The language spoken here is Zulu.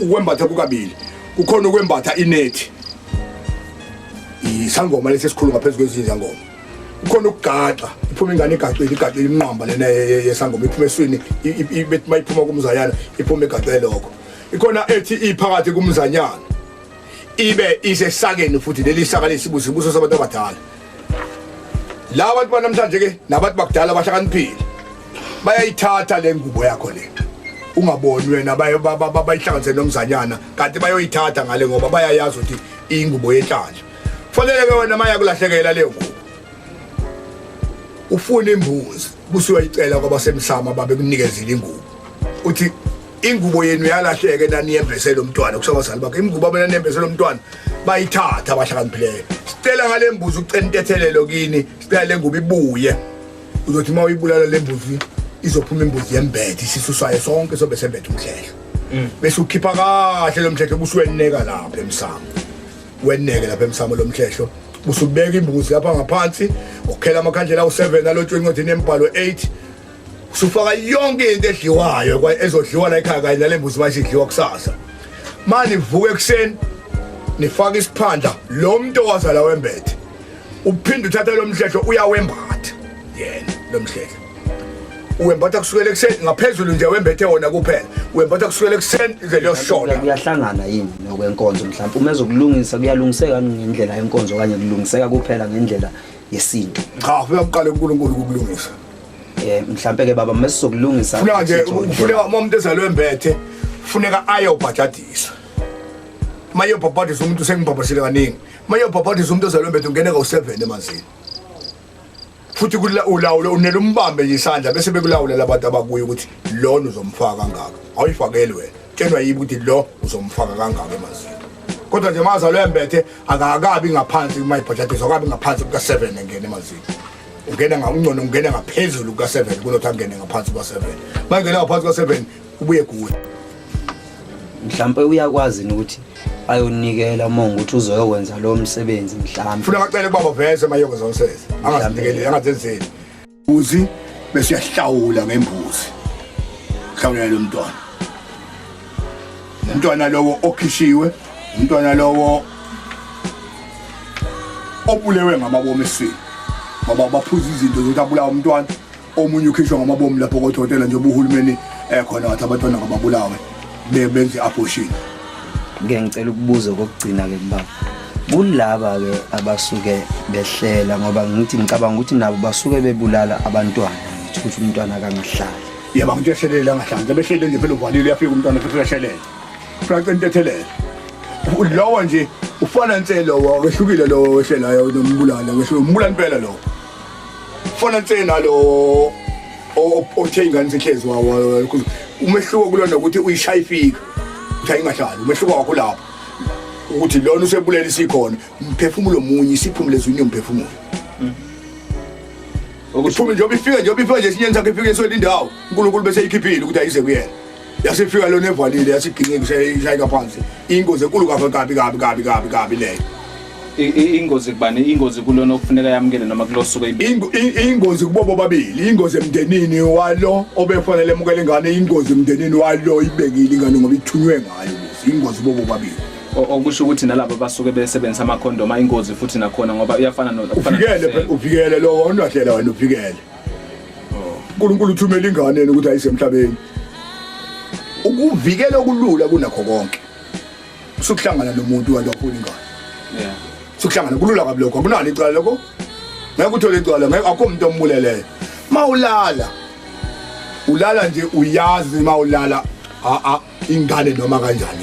Ukwembatha kukabili, kukhona ukwembatha inethi, isangoma lesi esikhulu ngaphezu kwezinye izangoma. Kukhona ukugaxa, iphuma ingane igaxile, igaxile imnqamba lena yesangoma, iphuma eswini, bethi mayiphuma kumzanyana iphuma igaxe lokho. Ikhona ethi iphakathi kumzanyana ibe isesakeni futhi, leli saka lesibuso, isibuso sabantu abadala. La bantu banamhlanje ke nabantu bakudala bahlakaniphile, bayayithatha le ngubo yakho le ungaboni wena, bayihlanganise nomzanyana, kanti bayoyithatha ngale ngoba bayayazi ukuthi ingubo yenhlanhla. Kufanele ke wena maya kulahlekela leyo ngubo, ufuna imbuzi, busuyayicela kwabasemsamo babekunikezile ingubo, uthi ingubo yenu yalahleke naniyembesele umntwana. Kusho abazali bakhe, ingubo abananiyembesele umntwana bayithatha abahlakaniphileyo. Sicela ngale mbuzi ukucela intethelelo kini, sicela le ngubo ibuye. Uzothi uma uyibulala le mbuzi, izophuma imbuzi yembethe isisu sayo sonke, sobe sembethe umhlehlo. Bese ukhipha kahle lo mhlehlo, busuweneka lapha emsamo, weneke lapha emsamo lo mhlehlo, busubeka imbuzi lapha ngaphansi, ukhela amakhandlela awu-7 alotshwe encwadini yembhalo 8, usufaka yonke into edliwayo ezodliwa la ekhaya kanye nale mbuzi manje idliwa kusasa. Mani vuka ekuseni, nifaka isiphandla lo muntu owazala wembethe, uphinde uthatha lo mhlehlo uyawembatha yena lo mhlehlo, uwembatha kusukela ekuseni ngaphezulu nje, wembethe wona kuphela, wembatha kusukela ekuseni ize liyoshona. Kuyahlangana yini nokwenkonzo? Mhlawumbe uma ezokulungisa, kuyalungiseka ngendlela yenkonzo okanye kulungiseka kuphela ngendlela yesintu? Cha, kufuneka kuqale uNkulunkulu ukukulungisa. Mhlambe ke baba, mesizokulungisa Funeka nje, kufuneka uma umuntu ezalwe embethe, funeka ayobhajadiswa. Uma eyobhabhadiswa umuntu, sengibhabhasile kaningi, uma eyobhabhadiswa umuntu ozalwe embethe, ungene kawu-7 emanzini, futhi ulawule unele umbambe nje isandla, bese bekulawula labantu abakuyo ukuthi lona uzomfaka kangaka. Awuyifakeli wena, tshenwa yibo ukuthi lo uzomfaka kangaka emanzini. Kodwa nje mazalwe embethe akakabi ngaphansi, uma ibhajadiswa akabi ngaphansi kuka-7 engena emanzini. Ungena ngungcono ungena ngaphezulu kuka-7 kunokuthi angene ngaphansi kuka-7. Uma engena ngaphansi kuka-7 ubuye kuwe. Mhlambe uyakwazi yini ukuthi ayonikela uma ukuthi uzoyokwenza lo msebenzi mhlambe? Funa acele kubaba veze mayokwenza umsebenzi, angazinikeli, angazenzeli mbuzi, bese uyahlawula ngembuzi, hlawulela lo mntwana, umntwana lowo okhishiwe, umntwana lowo obulewe ngamabomu esiswini, ngoba baphuza izinto zokuthi abulawe umntwana. Omunye ukhishwa ngamabomu lapho kodokotela, njengoba uhulumeni ekhona wathi abantwana ngababulawe, benze i-abortion. Ngeke ngicela ukubuza okokugcina-ke kubaba, kulaba-ke abasuke behlela, ngoba ngithi ngicabanga ukuthi nabo basuke bebulala abantwana, ngithi ukuthi umntwana akangahlali. Yebo, ngithi uyashelela, angahlali, behlele nje phela, uvalile, uyafika umntwana futhi uyashelela, futhi intethelelo lowo nje ufana nse lowo, akehlukile lowo wehlelayo nombulala, ngisho umbulala impela lowo, ufana nse nalo othe ingane sihlezi. Umehluko kulona ukuthi uyishaya ifika uthi ayingahlali. Umehluko wakho lapho ukuthi lona usebulela isikhona umphefumulo munye, isiphumule ezwini yomphefumulo. Iphume njengoba ifika, njengoba ifika nje esinyeni sakhe, ifike eswele indawo, uNkulunkulu bese ikhiphile ukuthi ayize kuyena. Yasifika lona evalile, yasiginqika, ishayeka phansi. Ingozi enkulu kabi kabi kabi kabi kabi kabi leyo. Ingozi kubani? Ingozi kulona okufuneka yamukele noma kulosuke ibe? Ingozi kubo bobabili. Ingozi emndenini walo obefanele emukele ingane, ingozi emndenini walo ibekile ingane ngoba ithunywe ngayo ukuze. Ingozi kubo bobabili. Okusho ukuthi nalabo basuke besebenzisa amakhondom ayingozi futhi nakhona, ngoba uyafana no kufana Uvikele nokusela. Phela uvikele lowo awunahlela wena, uvikele. uNkulunkulu uthumela ingane yena ukuthi ayise emhlabeni. Ukuvikela okulula kunakho konke usukuhlangana nomuntu kanti wafuna ingane. Sukuhlangana kulula kabi lokho, akunalo icala lokho, ngeke uthole icala, ngeke, akukho umuntu ombuleleyo. Mawulala, ulala nje, uyazi mawulala a ingane noma kanjani.